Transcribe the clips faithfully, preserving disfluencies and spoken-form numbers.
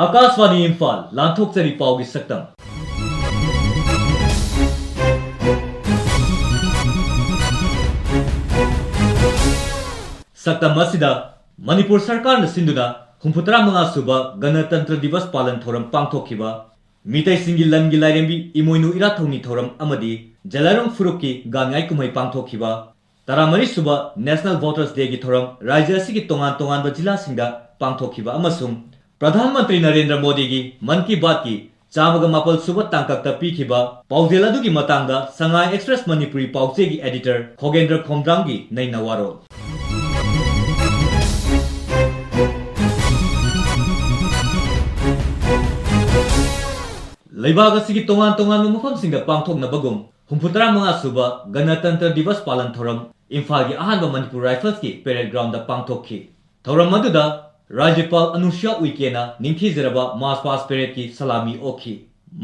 ꯑꯥꯀꯥꯁꯕꯥꯅꯤ ꯏꯝꯐꯥꯜ, ꯂꯥꯟꯊꯣꯛꯆꯔꯤ ꯄꯥꯎꯒꯤ ꯁꯛꯇꯝ꯫ ꯁꯛꯇꯝ ꯑꯁꯤꯗ ꯃꯅꯤꯄꯨꯔ ꯁꯔꯀꯥꯔꯅ ꯁꯤꯟꯗꯨꯅ ꯍꯨꯝꯐꯨꯇꯔꯥ ꯃꯉꯥ ꯁꯨꯕ ꯒꯅꯇꯟꯇ꯭ꯔ ꯗꯤꯕꯁ ꯄꯥꯂꯟ ꯊꯧꯔꯝ ꯄꯥꯡꯊꯣꯛꯈꯤꯕ, ꯃꯤꯇꯩꯁꯤꯡꯒꯤ ꯂꯟꯒꯤ ꯂꯥꯏꯔꯦꯝꯕꯤ ꯏꯃꯣꯏꯅꯨ ꯏꯔꯥꯠ ꯊꯧꯅꯤ ꯊꯧꯔꯝ ꯑꯃꯗꯤ ꯖꯂꯥꯏꯔꯣꯡ ꯐꯨꯔꯨꯞꯀꯤ ꯒꯥꯟꯉꯥꯏ ꯀꯨꯝꯍꯩ ꯄꯥꯡꯊꯣꯛꯈꯤꯕ, ꯇꯔꯥꯃꯔꯤ ꯁꯨꯕ National Voters Dayꯒꯤ ꯊꯧꯔꯝ ꯔꯥꯖ꯭ꯌ ꯑꯁꯤꯒꯤ ꯇꯣꯉꯥꯟ ꯇꯣꯉꯥꯟꯕ ꯖꯤꯂꯥꯁꯤꯡꯗ ꯄꯥꯡꯊꯣꯛꯈꯤꯕ ꯑꯃꯁꯨꯡ ꯄ꯭ꯔꯙꯥꯟ ꯃꯟꯇ꯭ꯔꯤ ꯅꯔꯦꯟꯗ꯭ꯔ ꯃꯣꯗꯤꯒꯤ ꯃꯟ ꯀꯤ ꯕꯥꯠꯀꯤ ꯆꯥꯝꯃꯒ ꯃꯥꯄꯜ ꯁꯨꯕ ꯇꯥꯡꯀꯛꯇ ꯄꯤꯈꯤꯕ ꯄꯥꯎꯖꯦꯜ ꯑꯗꯨꯒꯤ ꯃꯇꯥꯡꯗ ꯁꯉꯥꯏ ꯑꯦꯛꯁꯄ꯭ꯔꯦꯁ ꯃꯅꯤꯄꯨꯔꯤ ꯄꯥꯎꯆꯦꯒꯤ editor ꯈꯣꯒꯦꯟꯗ꯭ꯔ ꯈꯣꯝꯗ꯭ꯔꯥꯝꯒꯤ ꯅꯩꯅ ꯋꯥꯔꯣꯜ꯫ ꯂꯩꯕꯥꯛ ꯑꯁꯤꯒꯤ ꯇꯣꯉꯥꯟ ꯇꯣꯉꯥꯟꯕ ꯃꯐꯝꯁꯤꯡꯗ ꯄꯥꯡꯊꯣꯛꯅꯕꯒꯨꯝ ꯍꯨꯝꯐꯨꯇꯔꯥ ꯃꯉꯥ ꯁꯨꯕ ꯒꯅꯇꯟꯇ꯭ꯔ ꯗꯤꯕꯁ ꯄꯥꯂꯟ ꯊꯧꯔꯝ ꯏꯝꯐꯥꯜꯒꯤ ꯑꯍꯥꯟꯕ ꯃꯅꯤꯄꯨꯔ ꯔꯥꯏꯐꯜꯁꯀꯤ parade groundꯗ ꯄꯥꯡꯊꯣꯛꯈꯤ꯫ ꯊꯧꯔꯝ ꯑꯗꯨꯗ ꯔꯥꯖ꯭ꯌꯄꯥꯜ ꯑꯅꯨꯁ꯭ꯌꯥ ꯎꯏꯀꯦꯅ ꯅꯤꯡꯊꯤꯖꯔꯕ March Past Paradeꯀꯤ ꯁꯂꯥꯃꯤ ꯑꯣꯛꯈꯤ꯫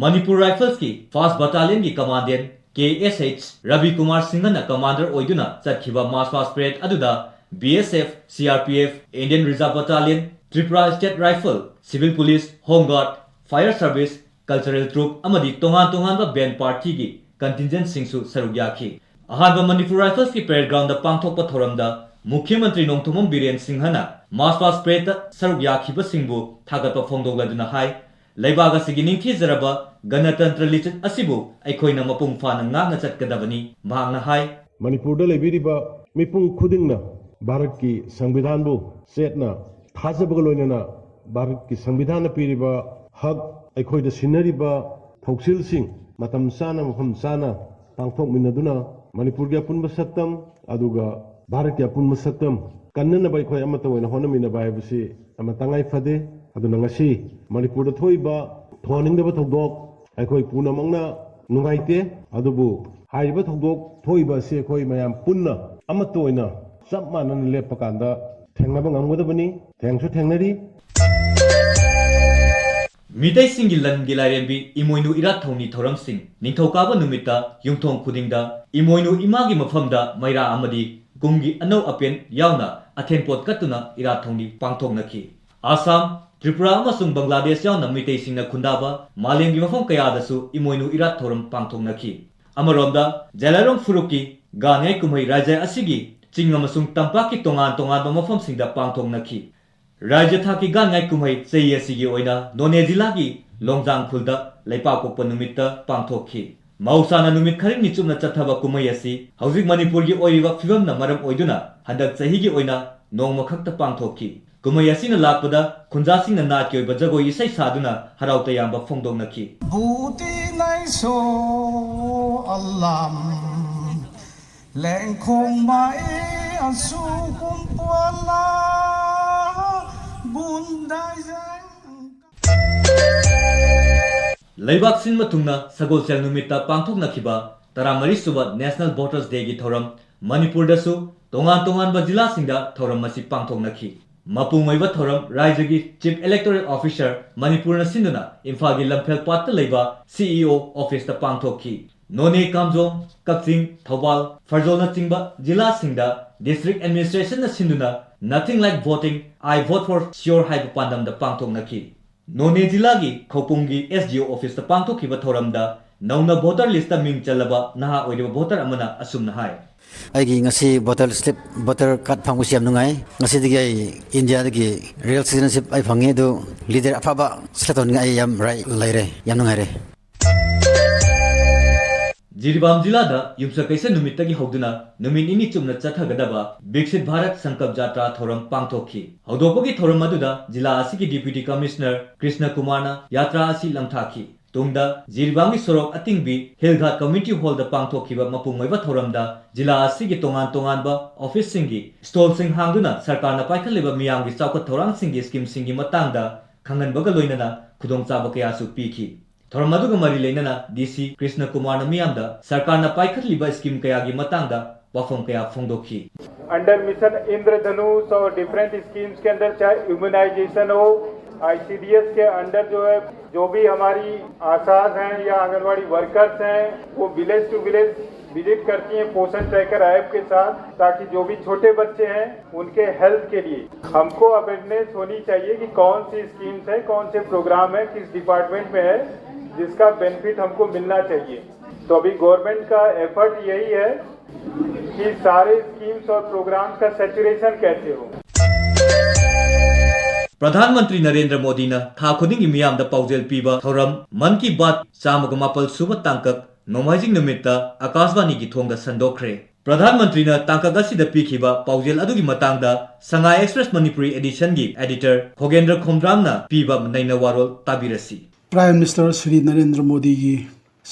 ꯃꯅꯤꯄꯨꯔ ꯔꯥꯏꯐꯜꯁꯀꯤ First Battalionꯒꯤ Commandant K S H Rabi Kumar ꯁꯤꯡꯍꯅ commander ꯑꯣꯏꯗꯨꯅ ꯆꯠꯈꯤꯕ March Past Parade ꯑꯗꯨꯗ B S F, C R P F, Indian Reserve Battalion, Tripura State Rifle, Civil Police, Home Guard, Fire Service, Cultural Troupe ꯑꯃꯗꯤ ꯇꯣꯉꯥꯟ ꯇꯣꯉꯥꯟꯕ band partyꯒꯤ contingentꯁꯤꯡꯁꯨ ꯁꯔꯨꯛ ꯌꯥꯈꯤ꯫ ꯑꯍꯥꯟꯕ ꯃꯅꯤꯄꯨꯔ ꯔꯥꯏꯐꯜꯁꯀꯤ parade groundꯗ ꯄꯥꯡꯊꯣꯛꯄ ꯊꯧꯔꯝꯗ ꯃꯨꯈ꯭ꯌ ꯃꯟꯇ꯭ꯔꯤ ꯅꯣꯡꯊꯣꯝꯕꯝ ꯕꯤꯔꯦꯟ ꯁꯤꯡꯍꯅ March Past Paradeꯇ ꯁꯔꯨꯛ ꯌꯥꯈꯤꯕꯁꯤꯡꯕꯨ ꯊꯥꯒꯠꯄ ꯐꯣꯡꯗꯣꯛꯂꯗꯨꯅ ꯍꯥꯏ, ꯂꯩꯕꯥꯛ ꯑꯁꯤꯒꯤ ꯅꯤꯡꯊꯤꯖꯔꯕ ꯒꯅꯇꯟꯇ꯭ꯔ ꯂꯤꯆꯠ ꯑꯁꯤꯕꯨ ꯑꯩꯈꯣꯏꯅ ꯃꯄꯨꯡ ꯐꯥꯅ ꯉꯥꯛꯅ ꯆꯠꯀꯗꯕꯅꯤ꯫ ꯃꯍꯥꯛꯅ ꯍꯥꯏ, ꯃꯅꯤꯄꯨꯔꯗ ꯂꯩꯕꯤꯔꯤꯕ ꯃꯤꯄꯨꯝ ꯈꯨꯗꯤꯡꯅ ꯚꯥꯔꯠꯀꯤ ꯁꯪꯕꯤꯙꯥꯟꯕꯨ ꯆꯦꯠꯅ ꯊꯥꯖꯕꯒ ꯂꯣꯏꯅꯅ ꯚꯥꯔꯠꯀꯤ ꯁꯪꯕꯤꯙꯥꯟꯅ ꯄꯤꯔꯤꯕ ꯍꯛ, ꯑꯩꯈꯣꯏꯗ ꯁꯤꯟꯅꯔꯤꯕ ꯊꯧꯁꯤꯜꯁꯤꯡ ꯃꯇꯝ ꯆꯥꯅ, ꯃꯐꯝ ꯆꯥꯅ ꯄꯥꯡꯊꯣꯛꯃꯤꯟꯅꯗꯨꯅ ꯃꯅꯤꯄꯨꯔꯒꯤ ꯑꯄꯨꯟꯕ ꯁꯛꯇꯝ, ꯑꯗꯨꯒ ꯚꯥꯔꯠꯀꯤ ꯑꯄꯨꯟꯕ ꯁꯛꯇꯝ ꯀꯟꯅꯅꯕ ꯑꯩꯈꯣꯏ ꯑꯃꯠꯇ ꯑꯣꯏꯅ ꯍꯣꯠꯅꯃꯤꯟꯅꯕ ꯍꯥꯏꯕꯁꯤ ꯌꯥꯝꯅ ꯇꯉꯥꯏ ꯐꯗꯦ꯫ ꯑꯗꯨꯅ ꯉꯁꯤ ꯃꯅꯤꯄꯨꯔꯗ ꯊꯣꯛꯏꯕ ꯊꯧꯍꯟꯅꯤꯡꯗꯕ ꯊꯧꯗꯣꯛ ꯑꯩꯈꯣꯏ ꯄꯨꯝꯅꯃꯛꯅ ꯅꯨꯡꯉꯥꯏꯇꯦ꯫ ꯑꯗꯨꯕꯨ ꯍꯥꯏꯔꯤꯕ ꯊꯧꯗꯣꯛ ꯊꯣꯛꯏꯕ ꯑꯁꯤ ꯑꯩꯈꯣꯏ ꯃꯌꯥꯝ ꯄꯨꯟꯅ ꯑꯃꯠꯇ ꯑꯣꯏꯅ ꯆꯞ ꯃꯥꯟꯅꯅ ꯂꯦꯞꯄ ꯀꯥꯟꯗ ꯊꯦꯡꯅꯕ ꯉꯝꯒꯗꯕꯅꯤ꯫ ꯊꯦꯡꯁꯨ ꯊꯦꯡꯅꯔꯤ꯫ ꯃꯤꯇꯩꯁꯤꯡꯒꯤ ꯂꯟꯒꯤ ꯂꯥꯏꯔꯦꯝꯕꯤ ꯏꯃꯣꯏꯅꯨ ꯏꯔꯥꯠ ꯊꯧꯅꯤ ꯊꯧꯔꯝꯁꯤꯡ꯫ ꯅꯤꯡꯊꯧꯀꯥꯕ ꯅꯨꯃꯤꯠꯇ ꯌꯨꯝꯊꯣꯡ ꯈꯨꯗꯤꯡꯗ ꯏꯃꯣꯏꯅꯨ ꯏꯃꯥꯒꯤ ꯃꯐꯝꯗ ꯃꯩꯔꯥ ꯑꯃꯗꯤ ꯀꯨꯝꯒꯤ ꯑꯅꯧ ꯑꯄꯦꯟ ꯌꯥꯎꯅ ꯑꯊꯦꯟꯄꯣꯠ ꯀꯠꯇꯨꯅ ꯏꯔꯥꯠ ꯊꯧꯅꯤ ꯄꯥꯡꯊꯣꯛꯅꯈꯤ꯫ ꯑꯁꯥꯝ, ꯇ꯭ꯔꯤꯄꯨꯔꯥ ꯑꯃꯁꯨꯡ ꯕꯪꯒ꯭ꯂꯥꯗꯦꯁ ꯌꯥꯎꯅ ꯃꯤꯇꯩꯁꯤꯡꯅ ꯈꯨꯟꯗꯥꯕ ꯃꯥꯂꯦꯝꯒꯤ ꯃꯐꯝ ꯀꯌꯥꯗꯁꯨ ꯏꯃꯣꯏꯅꯨ ꯏꯔꯥꯠ ꯊꯧꯔꯝ ꯄꯥꯡꯊꯣꯛꯅꯈꯤ꯫ ꯑꯃꯔꯣꯝꯗ, ꯖꯦꯂꯥꯏꯔꯣꯡ ꯐꯨꯔꯨꯞꯀꯤ ꯒꯥꯟ ꯉꯥꯏ ꯀꯨꯝꯍꯩ ꯔꯥꯖ꯭ꯌ ꯑꯁꯤꯒꯤ ꯆꯤꯡ ꯑꯃꯁꯨꯡ ꯇꯝꯄꯥꯛꯀꯤ ꯇꯣꯉꯥꯟ ꯇꯣꯉꯥꯟꯕ ꯃꯐꯝꯁꯤꯡꯗ ꯄꯥꯡꯊꯣꯛꯅꯈꯤ꯫ ꯔꯥꯖ꯭ꯌ ꯊꯥꯛꯀꯤ ꯒꯥꯟ ꯉꯥꯏ ꯀꯨꯝꯍꯩ ꯆꯍꯤ ꯑꯁꯤꯒꯤ ꯑꯣꯏꯅ ꯅꯣꯅꯦ ꯖꯤꯂꯥꯒꯤ ꯂꯣꯡꯖꯥꯡ ꯈꯨꯜꯗ ꯂꯩꯄꯥꯛꯄꯣꯛꯄ ꯅꯨꯃꯤꯠꯇ ꯄꯥꯡꯊꯣꯛꯈꯤ꯫ ꯃꯍꯧꯁꯥꯅ ꯅꯨꯃꯤꯠ ꯈꯔꯅꯤ ꯆꯨꯞꯅ ꯆꯠꯊꯕ ꯀꯨꯝꯍꯩ ꯑꯁꯤ ꯍꯧꯖꯤꯛ ꯃꯅꯤꯄꯨꯔꯒꯤ ꯑꯣꯏꯔꯤꯕ ꯐꯤꯕꯝꯅ ꯃꯔꯝ ꯑꯣꯏꯗꯨꯅ ꯍꯟꯗꯛ ꯆꯍꯤꯒꯤ ꯑꯣꯏꯅ ꯅꯣꯡꯃ ꯈꯛꯇ ꯄꯥꯡꯊꯣꯛꯈꯤ꯫ ꯀꯨꯝꯍꯩ ꯑꯁꯤꯅ ꯂꯥꯛꯄꯗ ꯈꯨꯟꯖꯥꯁꯤꯡꯅ ꯅꯥꯠꯀꯤ ꯑꯣꯏꯕ ꯖꯒꯣꯏ ꯏꯁꯩ ꯁꯥꯗꯨꯅ ꯍꯔꯥꯎ ꯇꯌꯥꯝꯕ ꯐꯣꯡꯗꯣꯛꯅꯈꯤ꯫ ꯕꯨꯇꯤ ꯅꯥꯏꯁꯣ ꯑꯂꯥꯝ, ꯂꯦꯡꯈꯣꯡ ꯃꯥꯏ ꯑꯁꯨ ꯀꯨꯝꯄꯣꯂꯥ, ꯕꯨꯟꯗꯥꯏꯖꯦꯡ꯫ ꯂꯩꯕꯥꯛ ꯁꯤꯟꯕ ꯊꯨꯡꯅ ꯁꯒꯣꯜꯁꯦꯜ ꯅꯨꯃꯤꯠꯇ ꯄꯥꯡꯊꯣꯛꯅꯈꯤꯕ ꯇꯔꯥꯃꯔꯤ ꯁꯨꯕ National Voters Dayꯒꯤ ꯊꯧꯔꯝ ꯃꯅꯤꯄꯨꯔꯗꯁꯨ ꯇꯣꯉꯥꯟ ꯇꯣꯉꯥꯟꯕ ꯖꯤꯂꯥꯁꯤꯡꯗ ꯊꯧꯔꯝ ꯑꯁꯤ ꯄꯥꯡꯊꯣꯛꯅꯈꯤ꯫ ꯃꯄꯨꯡ ꯑꯣꯏꯕ ꯊꯧꯔꯝ ꯔꯥꯖ꯭ꯌꯒꯤ Chief Electoral Officer ꯃꯅꯤꯄꯨꯔꯅ ꯁꯤꯟꯗꯨꯅ ꯏꯝꯐꯥꯜꯒꯤ ꯂꯝꯐꯦꯜ ꯄꯥꯠꯇ ꯂꯩꯕ C E O officeꯇ ꯄꯥꯡꯊꯣꯛꯈꯤ꯫ ꯅꯣꯅꯦ, ꯀꯥꯝꯖꯣꯡ, ꯀꯛꯆꯤꯡ, ꯊꯧꯕꯥꯜ, ꯐꯔꯖꯣꯜꯅꯆꯤꯡꯕ ꯖꯤꯂꯥꯁꯤꯡꯗ district administrationꯅ ꯁꯤꯟꯗꯨꯅ Nothing Like Voting, I Vote for Sure ꯍꯥꯏꯕ ꯄꯥꯟꯗꯝꯗ ꯄꯥꯡꯊꯣꯛꯅꯈꯤ꯫ ꯅꯣꯅꯦ ꯖꯤꯂꯥꯒꯤ ꯈꯧꯄꯨꯝꯒꯤ S D O officeꯇ ꯄꯥꯡꯊꯣꯛꯈꯤꯕ ꯊꯧꯔꯝꯗ ꯅꯧꯅ voter listꯇ ꯃꯤꯡ ꯆꯜꯂꯕ ꯅꯍꯥ ꯑꯣꯏꯔꯤꯕ voter ꯑꯃꯅ ꯑꯁꯨꯝꯅ ꯍꯥꯏ꯫ ꯑꯩꯒꯤ ꯉꯁꯤ voter slip, voter card ꯐꯪꯕꯁꯤ ꯌꯥꯝ ꯅꯨꯡꯉꯥꯏ꯫ ꯉꯁꯤꯗꯒꯤ ꯑꯩ ꯏꯟꯗꯤꯌꯥꯗꯒꯤ real citizenship ꯑꯩ ꯐꯪꯉꯤ꯫ ꯑꯗꯨ leader ꯑꯐꯕ select ꯇꯧꯅꯤꯡꯉꯥꯏ ꯑꯩ ꯌꯥꯝ right ꯂꯩꯔꯦ, ꯌꯥꯝ ꯅꯨꯡꯉꯥꯏꯔꯦ꯫ ꯖꯤꯔꯤꯕꯥꯝ ꯖꯤꯂꯥꯗ ꯌꯨꯝꯁꯀꯩꯁ ꯅꯨꯃꯤꯠꯇꯒꯤ ꯍꯧꯗꯨꯅ ꯅꯨꯃꯤꯠ ꯅꯤꯅꯤ ꯆꯨꯞꯅ ꯆꯠꯊꯒꯗꯕ ꯕꯤꯛꯁꯤꯠ ꯚꯥꯔꯠ ꯁꯪꯀꯜꯞ ꯖꯥꯇ꯭ꯔꯥ ꯊꯧꯔꯝ ꯄꯥꯡꯊꯣꯛꯈꯤ꯫ ꯍꯧꯗꯣꯛꯄꯒꯤ ꯊꯧꯔꯝ ꯑꯗꯨꯗ ꯖꯤꯂꯥ ꯑꯁꯤꯒꯤ Deputy Commissioner ꯀ꯭ꯔꯤꯁꯅ ꯀꯨꯃꯥꯔꯅ ꯌꯥꯇ꯭ꯔꯥ ꯑꯁꯤ ꯂꯝꯊꯥꯈꯤ꯫ ꯇꯨꯡꯗ ꯖꯤꯔꯤꯕꯥꯝꯒꯤ ꯁꯣꯔꯣꯛ ꯑꯇꯤꯡꯕꯤ ꯍꯤꯜ ꯘꯥꯠ Community Hallꯗ ꯄꯥꯡꯊꯣꯛꯈꯤꯕ ꯃꯄꯨꯡ ꯑꯣꯏꯕ ꯊꯧꯔꯝꯗ ꯖꯤꯂꯥ ꯑꯁꯤꯒꯤ ꯇꯣꯉꯥꯟ ꯇꯣꯉꯥꯟꯕ officeꯁꯤꯡꯒꯤ stallꯁꯤꯡ ꯍꯥꯡꯗꯨꯅ ꯁꯔꯀꯥꯔꯅ ꯄꯥꯏꯈꯠꯂꯤꯕ ꯃꯤꯌꯥꯝꯒꯤ ꯆꯥꯎꯈꯠ ꯊꯧꯔꯥꯡꯁꯤꯡꯒꯤ schemeꯁꯤꯡꯒꯤ ꯃꯇꯥꯡꯗ ꯈꯪꯍꯟꯕꯒ ꯂꯣꯏꯅꯅ ꯈꯨꯗꯣꯡꯆꯥꯕ ꯀꯌꯥꯁꯨ ꯄꯤꯈꯤ꯫ ꯊꯧꯔꯝ ꯑꯗꯨꯒ ꯃꯔꯤ ꯂꯩꯅꯅ D C ꯀ꯭ꯔꯤꯁꯅ ꯀꯨꯃꯥꯔꯅ ꯃꯤꯌꯥꯝꯗ ꯁꯔꯀꯥꯔꯅ ꯄꯥꯏꯈꯠꯂꯤꯕ scheme ꯀꯌꯥꯒꯤ ꯃꯇꯥꯡꯗ ꯋꯥꯐꯝ ꯀꯌꯥ ꯐꯣꯡꯗꯣꯛꯈꯤ꯫ Under Mission Indradhanush और different schemes के अंदर चाहे immunization हो, I C D S के under जो है, जो भी हमारी आशाज हैं या आंगनवाड़ी workers हैं, वो village to village विजिट करती हैं पोषण ट्रैकर ऐप के साथ, ताकि जो भी छोटे बच्चे हैं उनके हेल्थ के लिए हमको अवेयरनेस होनी चाहिए कि कौन सी स्कीम्स है, कौन से प्रोग्राम है, किस डिपार्टमेंट में है, जिसका बेनिफिट हमको मिलना चाहिए। तो अभी गवर्नमेंट का एफर्ट यही है कि सारे स्कीम्स और प्रोग्राम्स का सैचुरेशन कैसे हो। ꯄ꯭ꯔꯙꯥꯟ ꯃꯟꯇ꯭ꯔꯤ ꯅꯔꯦꯟꯗ꯭ꯔ ꯃꯣꯗꯤꯅ ꯊꯥ ꯈꯨꯗꯤꯡꯒꯤ ꯃꯤꯌꯥꯝꯗ ꯄꯥꯎꯖꯦꯜ ꯄꯤꯕ ꯊꯧꯔꯝ ꯃꯟ ꯀꯤ ꯕꯥꯠ ꯆꯥꯝꯃꯒ ꯃꯥꯄꯜ ꯁꯨꯕ ꯇꯥꯡꯀꯛ ꯅꯣꯡꯃꯥꯏꯖꯤꯡ ꯅꯨꯃꯤꯠꯇ ꯑꯀꯥꯁꯕꯥꯅꯤꯒꯤ ꯊꯣꯡꯗ ꯁꯟꯗꯣꯛꯈ꯭ꯔꯦ꯫ ꯄ꯭ꯔꯙꯥꯟ ꯃꯟꯇ꯭ꯔꯤꯅ ꯇꯥꯡꯀꯛ ꯑꯁꯤꯗ ꯄꯤꯈꯤꯕ ꯄꯥꯎꯖꯦꯜ ꯑꯗꯨꯒꯤ ꯃꯇꯥꯡꯗ ꯁꯉꯥꯏ ꯑꯦꯛꯁꯄ꯭ꯔꯦꯁ ꯃꯅꯤꯄꯨꯔꯤ ꯑꯦꯗꯤꯁꯟꯒꯤ ꯑꯦꯗꯤꯇꯔ ꯈꯣꯒꯦꯟꯗ꯭ꯔ ꯈꯣꯝꯗ꯭ꯔꯥꯝꯅ ꯄꯤꯕ ꯅꯩꯅ ꯋꯥꯔꯣꯜ ꯇꯥꯕꯤꯔꯁꯤ꯫ ꯄ꯭ꯔꯥꯏꯝ ꯃꯤꯅꯤꯁꯇꯔ ꯁ꯭ꯔꯤ ꯅꯔꯦꯟꯗ꯭ꯔ ꯃꯣꯗꯤꯒꯤ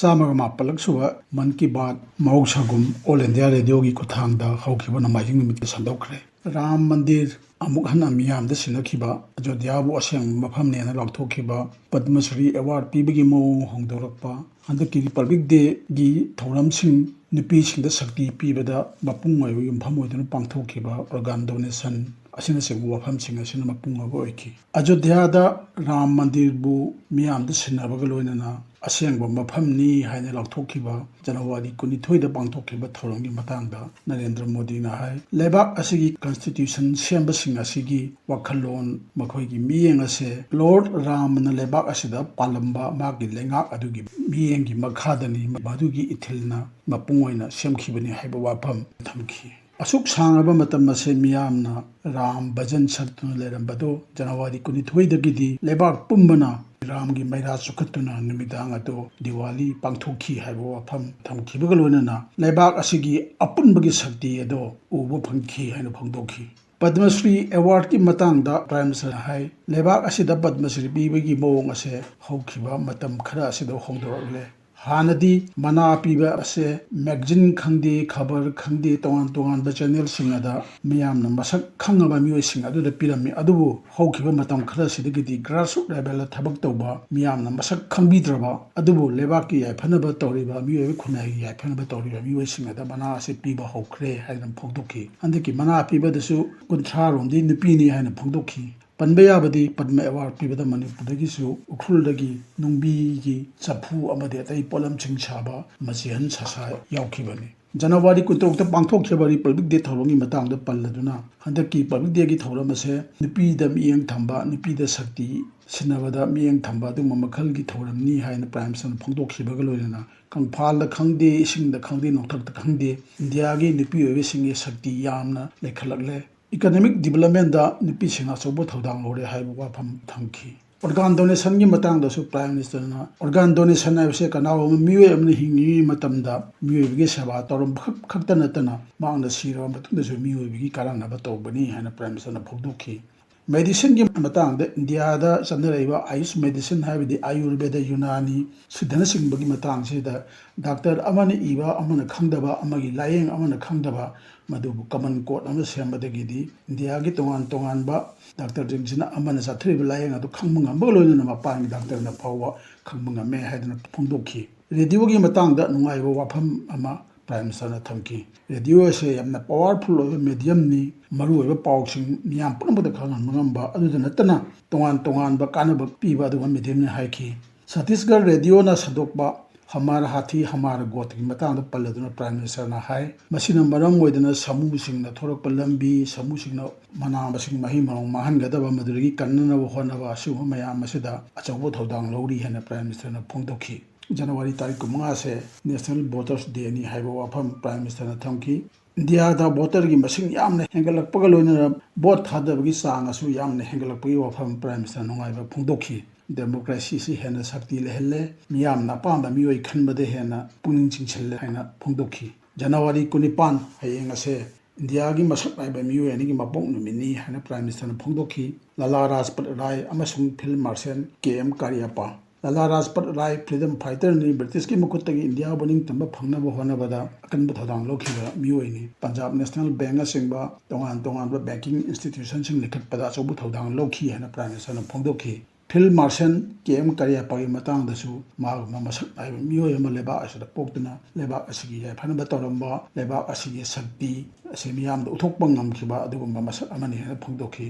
ꯆꯥꯝꯃꯒ ꯃꯥꯄꯜꯂꯛ ꯁꯨꯕ ꯃꯟ ꯀꯤ ꯕꯥꯠ ꯃꯍꯧꯁꯥꯒꯨꯝ ꯑꯣꯜ ꯏꯟꯗꯤꯌꯥ ꯔꯦꯗꯤꯑꯣꯒꯤ ꯈꯨꯠꯊꯥꯡꯗ ꯍꯧꯈꯤꯕ ꯅꯣꯡꯃꯥꯏꯖꯤꯡ ꯅꯨꯃꯤꯠꯇ ꯁꯟꯗꯣꯛꯈ꯭ꯔꯦ꯫ ꯔꯥꯝ ꯃꯟꯗꯤꯔ ꯑꯃꯨꯛ ꯍꯟꯅ ꯃꯤꯌꯥꯝꯗ ꯁꯤꯟꯅꯈꯤꯕ, ꯑꯌꯣꯙ꯭ꯌꯥꯕꯨ ꯑꯁꯦꯡꯕ ꯃꯐꯝꯅꯦꯅ ꯂꯥꯎꯊꯣꯛꯈꯤꯕ, ꯄꯗꯃ ꯁ꯭ꯔꯤ ꯑꯦꯋꯥꯔꯗ ꯄꯤꯕꯒꯤ ꯃꯑꯣꯡ ꯍꯣꯡꯗꯣꯔꯛꯄ, ꯍꯟꯗꯛꯀꯤ ꯔꯤꯄꯕ꯭ꯂꯤꯛ ꯗꯦꯒꯤ ꯊꯧꯔꯝꯁꯤꯡ ꯅꯨꯄꯤꯁꯤꯡꯗ ꯁꯛꯇꯤ ꯄꯤꯕꯗ ꯃꯄꯨꯡ ꯑꯣꯏꯕ ꯌꯨꯝꯐꯝ ꯑꯣꯏꯗꯨꯅ ꯄꯥꯡꯊꯣꯛꯈꯤꯕ ꯑꯣꯔꯒꯥꯟ ꯗꯣꯅꯦꯁꯟ ꯑꯁꯤꯅꯆꯤꯡꯕ ꯋꯥꯐꯝꯁꯤꯡ ꯑꯁꯤꯅ ꯃꯄꯨꯡ ꯑꯣꯏꯕ ꯑꯣꯏꯈꯤ꯫ ꯑꯌꯣꯙ꯭ꯌꯥꯗ ꯔꯥꯝ ꯃꯟꯗꯤꯔꯕꯨ ꯃꯤꯌꯥꯝꯗ ꯁꯤꯟꯅꯕꯒ ꯂꯣꯏꯅꯅ ꯑꯁꯦꯡꯕ ꯃꯐꯝꯅꯤ ꯍꯥꯏꯅ ꯂꯥꯎꯊꯣꯛꯈꯤꯕ ꯖꯅꯋꯥꯔꯤ ꯀꯨꯟꯅꯤꯊꯣꯏꯗ ꯄꯥꯡꯊꯣꯛꯈꯤꯕ ꯊꯧꯔꯝꯒꯤ ꯃꯇꯥꯡꯗ ꯅꯔꯦꯟꯗ꯭ꯔ ꯃꯣꯗꯤꯅ ꯍꯥꯏ, ꯂꯩꯕꯥꯛ ꯑꯁꯤꯒꯤ ꯀꯟꯁꯇꯤꯇ꯭ꯌꯨꯁꯟ ꯁꯦꯝꯕꯁꯤꯡ ꯑꯁꯤꯒꯤ ꯋꯥꯈꯜꯂꯣꯟ, ꯃꯈꯣꯏꯒꯤ ꯃꯤꯠꯌꯦꯡ ꯑꯁꯦ ꯂꯣꯔꯗ ꯔꯥꯝꯅ ꯂꯩꯕꯥꯛ ꯑꯁꯤꯗ ꯄꯥꯜꯂꯝꯕ ꯃꯥꯒꯤ ꯂꯩꯉꯥꯛ ꯑꯗꯨꯒꯤ ꯃꯤꯠꯌꯦꯡꯒꯤ ꯃꯈꯥꯗꯅꯤ, ꯃꯗꯨꯒꯤ ꯏꯊꯤꯜꯅ ꯃꯄꯨꯡ ꯑꯣꯏꯅ ꯁꯦꯝꯈꯤꯕꯅꯤ ꯍꯥꯏꯕ ꯋꯥꯐꯝ ꯊꯝꯈꯤ꯫ ꯑꯁꯨꯛ ꯁꯥꯡꯂꯕ ꯃꯇꯝ ꯑꯁꯦ ꯃꯤꯌꯥꯝꯅ ꯔꯥꯝ ꯚꯖꯟ ꯁꯛꯇꯨꯅ ꯂꯩꯔꯝꯕꯗꯨ ꯖꯅꯋꯥꯔꯤ ꯀꯨꯟꯅꯤꯊꯣꯏꯗꯒꯤꯗꯤ ꯂꯩꯕꯥꯛ ꯄꯨꯝꯕꯅ ꯔꯥꯝꯒꯤ ꯃꯩꯔꯥ ꯆꯨꯈꯠꯇꯨꯅ ꯅꯨꯃꯤꯗꯥꯡ ꯑꯗꯨ ꯗꯤꯋꯥꯂꯤ ꯄꯥꯡꯊꯣꯛꯈꯤ ꯍꯥꯏꯕ ꯋꯥꯐꯝ ꯊꯝꯈꯤꯕꯒ ꯂꯣꯏꯅꯅ ꯂꯩꯕꯥꯛ ꯑꯁꯤꯒꯤ ꯑꯄꯨꯟꯕꯒꯤ ꯁꯛꯇꯤ ꯑꯗꯨ ꯎꯕ ꯐꯪꯈꯤ ꯍꯥꯏꯅ ꯐꯣꯡꯗꯣꯛꯈꯤ꯫ ꯄꯗꯃ ꯁ꯭ꯔꯤ ꯑꯦꯋꯥꯔꯗꯀꯤ ꯃꯇꯥꯡꯗ ꯄ꯭ꯔꯥꯏꯝ ꯃꯤꯅꯤꯁꯇꯔꯅ ꯍꯥꯏ, ꯂꯩꯕꯥꯛ ꯑꯁꯤꯗ ꯄꯗꯃ ꯁ꯭ꯔꯤ ꯄꯤꯕꯒꯤ ꯃꯑꯣꯡ ꯑꯁꯦ ꯍꯧꯈꯤꯕ ꯃꯇꯝ ꯈꯔ ꯑꯁꯤꯗ ꯍꯣꯡꯗꯣꯔꯛꯂꯦ꯫ ꯍꯥꯟꯅꯗꯤ ꯃꯅꯥ ꯄꯤꯕ ꯑꯁꯦ ꯃꯦꯒꯥꯖꯤꯟ ꯈꯪꯗꯦ, ꯈꯕꯔ ꯈꯪꯗꯦ, ꯇꯣꯉꯥꯟ ꯇꯣꯉꯥꯟꯕ ꯆꯦꯅꯦꯜꯁꯤꯡ ꯑꯗ ꯃꯤꯌꯥꯝꯅ ꯃꯁꯛ ꯈꯪꯉꯕ ꯃꯤꯑꯣꯏꯁꯤꯡ ꯑꯗꯨꯗ ꯄꯤꯔꯝꯃꯤ꯫ ꯑꯗꯨꯕꯨ ꯍꯧꯈꯤꯕ ꯃꯇꯝ ꯈꯔꯁꯤꯗꯒꯤꯗꯤ ꯒ꯭ꯔꯥꯁꯔꯨꯠ ꯂꯦꯚꯦꯜꯗ ꯊꯕꯛ ꯇꯧꯕ, ꯃꯤꯌꯥꯝꯅ ꯃꯁꯛ ꯈꯪꯕꯤꯗ꯭ꯔꯕ, ꯑꯗꯨꯕꯨ ꯂꯩꯕꯥꯛꯀꯤ ꯌꯥꯏꯐꯅꯕ ꯇꯧꯔꯤꯕ, ꯃꯤꯑꯣꯏꯕ ꯈꯨꯟꯅꯥꯏꯒꯤ ꯌꯥꯏꯐꯅꯕ ꯇꯧꯔꯤꯕ ꯃꯤꯑꯣꯏꯁꯤꯡ ꯑꯗ ꯃꯅꯥ ꯑꯁꯤ ꯄꯤꯕ ꯍꯧꯈ꯭ꯔꯦ ꯍꯥꯏꯗꯅ ꯐꯣꯡꯗꯣꯛꯈꯤ꯫ ꯍꯟꯗꯛꯀꯤ ꯃꯅꯥ ꯄꯤꯕꯗꯁꯨ ꯀꯨꯟꯊ꯭ꯔꯥ ꯔꯣꯝꯗꯤ ꯅꯨꯄꯤꯅꯤ ꯍꯥꯏꯅ ꯐꯣꯡꯗꯣꯛꯈꯤ꯫ ꯄꯟꯕ ꯌꯥꯕꯗꯤ ꯄꯗꯃ ꯑꯦꯋꯥꯔꯗ ꯄꯤꯕꯗ ꯃꯅꯤꯄꯨꯔꯗꯒꯤꯁꯨ ꯎꯈ꯭ꯔꯨꯜꯗꯒꯤ ꯅꯨꯡꯕꯤꯒꯤ ꯆꯐꯨ ꯑꯃꯗꯤ ꯑꯇꯩ ꯄꯣꯠꯂꯝꯁꯤꯡ ꯁꯥꯕ ꯃꯆꯤꯍꯟ ꯁꯁꯥ ꯌꯥꯎꯈꯤꯕꯅꯤ꯫ ꯖꯅꯋꯥꯔꯤ ꯀꯨꯟꯇꯔꯨꯛꯇ ꯄꯥꯡꯊꯣꯛꯈꯤꯕ ꯔꯤꯄꯕ꯭ꯂꯤꯛ ꯗꯦ ꯊꯧꯔꯝꯒꯤ ꯃꯇꯥꯡꯗ ꯄꯜꯂꯗꯨꯅ, ꯍꯟꯗꯛꯀꯤ ꯄꯕ꯭ꯂꯤꯛ ꯗꯦꯒꯤ ꯊꯧꯔꯝ ꯑꯁꯦ ꯅꯨꯄꯤꯗ ꯃꯤꯠꯌꯦꯡ ꯊꯝꯕ, ꯅꯨꯄꯤꯗ ꯁꯛꯇꯤ ꯁꯤꯟꯅꯕꯗ ꯃꯤꯠꯌꯦꯡ ꯊꯝꯕ ꯑꯗꯨꯒꯨꯝꯕ ꯃꯈꯜꯒꯤ ꯊꯧꯔꯝꯅꯤ ꯍꯥꯏꯅ ꯄ꯭ꯔꯥꯏꯝ ꯃꯤꯅꯤꯁꯇꯔꯅ ꯐꯣꯡꯗꯣꯛꯈꯤꯕꯒ ꯂꯣꯏꯅꯅ, ꯀꯪꯐꯥꯜꯗ ꯈꯪꯗꯦ, ꯏꯁꯤꯡꯗ ꯈꯪꯗꯦ, ꯅꯣꯡꯊꯛꯇ ꯈꯪꯗꯦ, ꯏꯟꯗꯤꯌꯥꯒꯤ ꯅꯨꯄꯤ ꯑꯣꯏꯕꯤꯁꯤꯡꯒꯤ ꯁꯛꯇꯤ ꯌꯥꯝꯅ ꯂꯩꯈꯠꯂꯛꯂꯦ꯫ ꯏꯀꯣꯅꯣꯃꯤꯛ ꯗꯤꯕꯂꯞꯃꯦꯟꯗ ꯅꯨꯄꯤꯁꯤꯡꯅ ꯑꯆꯧꯕ ꯊꯧꯗꯥꯡ ꯂꯧꯔꯦ ꯍꯥꯏꯕ ꯋꯥꯐꯝ ꯊꯝꯈꯤ꯫ ꯑꯣꯔꯒꯥꯟ ꯗꯣꯅꯦꯁꯟꯒꯤ ꯃꯇꯥꯡꯗꯁꯨ ꯄ꯭ꯔꯥꯏꯝ ꯃꯤꯅꯤꯁꯇꯔꯅ, ꯑꯣꯔꯒꯥꯟ ꯗꯣꯅꯦꯁꯟ ꯍꯥꯏꯕꯁꯦ ꯀꯅꯥꯒꯨꯝꯕ ꯃꯤꯑꯣꯏ ꯑꯃꯅ ꯍꯤꯡꯂꯤꯉꯩ ꯃꯇꯝꯗ ꯃꯤꯑꯣꯏꯕꯒꯤ ꯁꯦꯕꯥ ꯇꯧꯔꯝꯕ ꯈꯛ-, ꯈꯛꯇ ꯅꯠꯇꯅ ꯃꯍꯥꯛꯅ ꯁꯤꯔꯕ ꯃꯇꯨꯡꯗꯁꯨ ꯃꯤꯑꯣꯏꯕꯒꯤ ꯀꯥꯟꯅꯅꯕ ꯇꯧꯕꯅꯤ ꯍꯥꯏꯅ ꯄ꯭ꯔꯥꯏꯝ ꯃꯤꯅꯤꯁꯇꯔꯅ ꯐꯣꯡꯗꯣꯛꯈꯤ꯫ ꯃꯦꯗꯤꯁꯤꯟꯒꯤ ꯃꯇꯥꯡꯗ ꯏꯟꯗꯤꯌꯥꯗ ꯆꯠꯅꯔꯛꯏꯕ ꯑꯌꯨꯁ ꯃꯦꯗꯤꯁꯤꯟ ꯍꯥꯏꯕꯗꯤ ꯑꯌꯨꯔꯕꯦꯗ, ꯌꯨꯅꯥꯅꯤ, ꯁꯤꯗꯅꯆꯤꯡꯕꯒꯤ ꯃꯇꯥꯡꯁꯤꯗ ꯗꯥꯛꯇꯔ ꯑꯃꯅ ꯏꯕ, ꯑꯃꯅ ꯈꯪꯗꯕ, ꯑꯃꯒꯤ ꯂꯥꯏꯌꯦꯡ ꯑꯃꯅ ꯈꯪꯗꯕ, ꯃꯗꯨꯕꯨ ꯀꯃꯟ ꯀꯣꯗ ꯑꯃ ꯁꯦꯝꯕꯗꯒꯤꯗꯤ ꯏꯟꯗꯤꯌꯥꯒꯤ ꯇꯣꯉꯥꯟ ꯇꯣꯉꯥꯟꯕ ꯗꯥꯛꯇꯔꯁꯤꯡꯁꯤꯅ ꯑꯃꯅ ꯆꯠꯊꯔꯤꯕ ꯂꯥꯏꯌꯦꯡ ꯑꯗꯨ ꯈꯪꯕ ꯉꯝꯕꯒ ꯂꯣꯏꯅꯅ ꯃꯄꯥꯟꯒꯤ ꯗꯥꯛꯇꯔꯅ ꯐꯥꯎꯕ ꯈꯪꯕ ꯉꯝꯃꯦ ꯍꯥꯏꯗꯨꯅ ꯐꯣꯡꯗꯣꯛꯈꯤ꯫ ꯔꯦꯗꯤꯑꯣꯒꯤ ꯃꯇꯥꯡꯗ ꯅꯨꯡꯉꯥꯏꯕ ꯋꯥꯐꯝ ꯑꯃ ꯄ꯭ꯔꯥꯏꯝ ꯃꯤꯅꯤꯁꯇꯔꯅ ꯊꯝꯈꯤ꯫ ꯔꯦꯗꯤꯑꯣ ꯑꯁꯦ ꯌꯥꯝꯅ ꯄꯋꯥꯔꯐꯨꯜ ꯑꯣꯏꯕ ꯃꯦꯗꯤꯌꯝꯅꯤ, ꯃꯔꯨꯑꯣꯏꯕ ꯄꯥꯎꯁꯤꯡ ꯃꯤꯌꯥꯝ ꯄꯨꯝꯅꯃꯛꯇ ꯈꯪꯍꯟꯕ ꯉꯝꯕ, ꯑꯗꯨꯗ ꯅꯠꯇꯅ ꯇꯣꯉꯥꯟ ꯇꯣꯉꯥꯟꯕ ꯀꯥꯟꯅꯕ ꯄꯤꯕ ꯑꯗꯨꯒꯨꯝꯕ ꯃꯦꯗꯤꯌꯝꯅꯤ ꯍꯥꯏꯈꯤ꯫ ꯁꯠꯇꯤꯁꯒꯔ ꯔꯦꯗꯤꯑꯣꯅ ꯁꯟꯗꯣꯛꯄ ꯍꯃꯥꯔ ꯍꯥꯊꯤ ꯍꯃꯥꯔ ꯒꯣꯠꯀꯤ ꯃꯇꯥꯡꯗ ꯄꯜꯂꯗꯨꯅ ꯄ꯭ꯔꯥꯏꯝ ꯃꯤꯅꯤꯁꯇꯔꯅ ꯍꯥꯏ, ꯃꯁꯤꯅ ꯃꯔꯝ ꯑꯣꯏꯗꯨꯅ ꯁꯥꯃꯨꯁꯤꯡꯅ ꯊꯣꯔꯛꯄ ꯂꯝꯕꯤ, ꯁꯥꯃꯨꯁꯤꯡꯅ ꯃꯅꯥ ꯃꯁꯤꯡ ꯃꯍꯩ ꯃꯔꯣꯡ ꯃꯥꯡꯍꯟꯒꯗꯕ, ꯃꯗꯨꯗꯒꯤ ꯀꯟꯅꯅꯕ ꯍꯣꯠꯅꯕ ꯑꯁꯤꯒꯨꯝꯕ ꯃꯌꯥꯝ ꯑꯁꯤꯗ ꯑꯆꯧꯕ ꯊꯧꯗꯥꯡ ꯂꯧꯔꯤ ꯍꯥꯏꯅ ꯄ꯭ꯔꯥꯏꯝ ꯃꯤꯅꯤꯁꯇꯔꯅ ꯐꯣꯡꯗꯣꯛꯈꯤ꯫ ꯖꯅꯋꯥꯔꯤ ꯇꯥꯔꯤꯛ ꯀꯨꯟꯃꯉꯥꯁꯦ ꯅꯦꯁꯅꯦꯜ ꯚꯣꯇꯔꯁ ꯗꯦꯅꯤ ꯍꯥꯏꯕ ꯋꯥꯐꯝ ꯄ꯭ꯔꯥꯏꯝ ꯃꯤꯅꯤꯁꯇꯔꯅ ꯊꯝꯈꯤ꯫ ꯏꯟꯗꯤꯌꯥꯗ ꯚꯣꯇꯔꯒꯤ ꯃꯁꯤꯡ ꯌꯥꯝꯅ ꯍꯦꯟꯒꯠꯂꯛꯄꯒ ꯂꯣꯏꯅꯅ ꯚꯣꯠ ꯊꯥꯗꯕꯒꯤ ꯆꯥꯡ ꯑꯁꯨ ꯌꯥꯝꯅ ꯍꯦꯟꯒꯠꯂꯛꯄꯒꯤ ꯋꯥꯐꯝ ꯄ꯭ꯔꯥꯏꯝ ꯃꯤꯅꯤꯁꯇꯔ ꯅꯨꯡꯉꯥꯏꯕ ꯐꯣꯡꯗꯣꯛꯈꯤ꯫ ꯗꯦꯃꯣꯀ꯭ꯔꯦꯁꯤꯁꯤ ꯍꯦꯟꯅ ꯁꯛꯇꯤ ꯂꯩꯍꯜꯂꯦ, ꯃꯤꯌꯥꯝꯅ ꯑꯄꯥꯝꯕ ꯃꯤꯑꯣꯏ ꯈꯟꯕꯗ ꯍꯦꯟꯅ ꯄꯨꯛꯅꯤꯡ ꯆꯤꯡꯁꯤꯜꯂꯦ ꯍꯥꯏꯅ ꯐꯣꯡꯗꯣꯛꯈꯤ꯫ ꯖꯅꯋꯥꯔꯤ ꯀꯨꯟꯅꯤꯄꯥꯟ, ꯍꯌꯦꯡ ꯑꯁꯦ ꯏꯟꯗꯤꯌꯥꯒꯤ ꯃꯁꯛ ꯅꯥꯏꯕ ꯃꯤꯑꯣꯏ ꯑꯅꯤꯒꯤ ꯃꯄꯣꯛ ꯅꯨꯃꯤꯠꯅꯤ ꯍꯥꯏꯅ ꯄ꯭ꯔꯥꯏꯝ ꯃꯤꯅꯤꯁꯇꯔꯅ ꯐꯣꯡꯗꯣꯛꯈꯤ꯫ ꯂꯥꯂꯥ ꯔꯥꯖꯄꯠ ꯔꯥꯏ ꯑꯃꯁꯨꯡ ꯐꯤꯜꯗ ꯃꯥꯔꯁꯦꯜ ꯀꯦ ꯑꯦꯝ ꯀꯥꯔꯤꯌꯥꯄꯥ꯫ ꯂꯥꯂꯥ ꯔꯥꯖꯄꯠ ꯔꯥꯏ ꯐ꯭ꯔꯤꯗꯝ ꯐꯥꯏꯇꯔꯅꯤ, ꯕ꯭ꯔꯤꯇꯤꯁꯀꯤ ꯃꯈꯨꯠꯇꯒꯤ ꯏꯟꯗꯤꯌꯥꯕꯨ ꯅꯤꯡꯇꯝꯕ ꯐꯪꯅꯕ ꯍꯣꯠꯅꯕꯗ ꯑꯀꯟꯕ ꯊꯧꯗꯥꯡ ꯂꯧꯈꯤꯕ ꯃꯤꯑꯣꯏꯅꯤ꯫ ꯄꯟꯖꯥꯕ ꯅꯦꯁꯅꯦꯜ ꯕꯦꯡꯅꯆꯤꯡꯕ ꯇꯣꯉꯥꯟ ꯇꯣꯉꯥꯟꯕ ꯕꯦꯡꯀꯤꯡ ꯏꯟꯁꯇꯤꯇ꯭ꯌꯨꯁꯟꯁꯤꯡ ꯂꯤꯡꯈꯠꯄꯗ ꯑꯆꯧꯕ ꯊꯧꯗꯥꯡ ꯂꯧꯈꯤ ꯍꯥꯏꯅ ꯄ꯭ꯔꯥꯏꯝ ꯃꯤꯅꯤꯁꯇꯔꯅ ꯐꯣꯡꯗꯣꯛꯈꯤ꯫ ꯐꯤꯜꯗ ꯃꯥꯔꯁꯦꯜ ꯀꯦ ꯑꯦꯝ ꯀꯥꯔꯤꯌꯥꯄꯥꯒꯤ ꯃꯇꯥꯡꯗꯁꯨ ꯃꯥꯒꯨꯝꯕ ꯃꯁꯛ ꯅꯥꯏꯕ ꯃꯤꯑꯣꯏ ꯑꯃ ꯂꯩꯕꯥꯛ ꯑꯁꯤꯗ ꯄꯣꯛꯇꯨꯅ ꯂꯩꯕꯥꯛ ꯑꯁꯤꯒꯤ ꯌꯥꯏꯐꯅꯕ ꯇꯧꯔꯝꯕ, ꯂꯩꯕꯥꯛ ꯑꯁꯤꯒꯤ ꯁꯛꯇꯤ ꯑꯁꯤ ꯃꯤꯌꯥꯝꯗ ꯎꯠꯊꯣꯛꯄ ꯉꯝꯈꯤꯕ ꯑꯗꯨꯒꯨꯝꯕ ꯃꯁꯛ ꯑꯃꯅꯤ ꯍꯥꯏꯅ ꯐꯣꯡꯗꯣꯛꯈꯤ꯫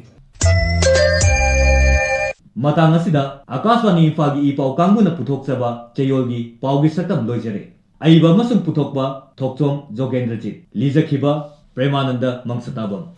ꯃꯇꯥꯡ ꯑꯁꯤꯗ ꯑꯀꯥꯁꯕꯥꯅꯤ ꯏꯝꯐꯥꯜꯒꯤ ꯏ ꯄꯥꯎ ꯀꯥꯡꯕꯨꯅ ꯄꯨꯊꯣꯛꯆꯕ ꯆꯌꯣꯜꯒꯤ ꯄꯥꯎꯒꯤ ꯁꯛꯇꯝ ꯂꯣꯏꯖꯔꯦ꯫ ꯑꯏꯕ ꯑꯃꯁꯨꯡ ꯄꯨꯊꯣꯛꯄ ꯊꯣꯛꯆꯣꯝ ꯖꯣꯒꯦꯟꯗ꯭ꯔꯖꯤꯠ, ꯂꯤꯖꯈꯤꯕ ꯄ꯭ꯔꯦꯃꯥꯅꯟꯗ ꯃꯪꯁꯇꯥꯕꯝ꯫